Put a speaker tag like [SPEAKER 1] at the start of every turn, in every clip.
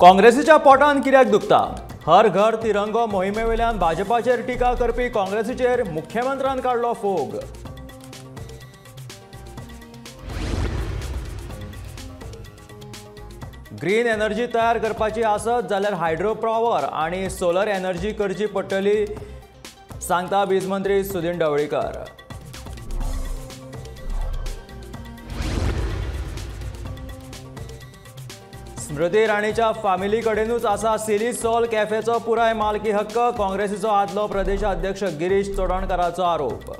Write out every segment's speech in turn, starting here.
[SPEAKER 1] काँग्रेसीच्या पोटान कित्याक दुखता? हर घर तिरंगो मोहिमेवेल्यान भाजपाचेर टिका करपी काँग्रेसीचेर मुख्यमंत्र्यान काडलो फोग. ग्रीन एनर्जी तयार करपाची आसत जाल्यार हायड्रो पॉवर आनी सोलर एनर्जी करची पडटली, सांगता वीज मंत्री सुदिन ढवळीकर. स्मृती इराणीच्या फामिली कडेनूच आसा सिली सोल कॅफेचो पुराय मालकी हक्क, काँग्रेसीचो आदलो प्रदेशाध्यक्ष गिरीश चोडणकाराचो आरोप.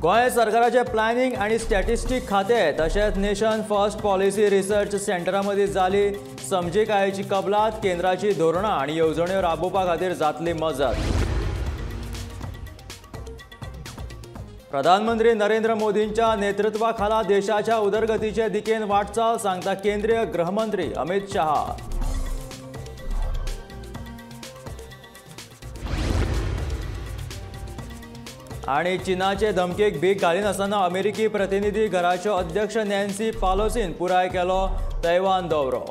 [SPEAKER 1] गोंय सरकाराचे प्लॅनिंग आनी स्टॅटिस्टीक खातें तशेंच नेशन फर्स्ट पॉलिसी रिसर्च सेंटरा मदीं जाली समजिकायेची कबलात, केंद्राची धोरणां आनी येवजण्यो राबोवपा खातीर जातली मजत. प्रधानमंत्री नरेंद्र मोदींच्या नेतृत्वाखाला देशाच्या उदरगतीचे दिकेन वाटचाल, सांगता केंद्रीय गृहमंत्री अमित शहा. आनी चीनाचे धमकेक भीक घालिनासतना अमेरिकी प्रतिनिधी घराच्यो अध्यक्ष नॅन्सी पेलोसीन पुराय केलो तैवान दौरो.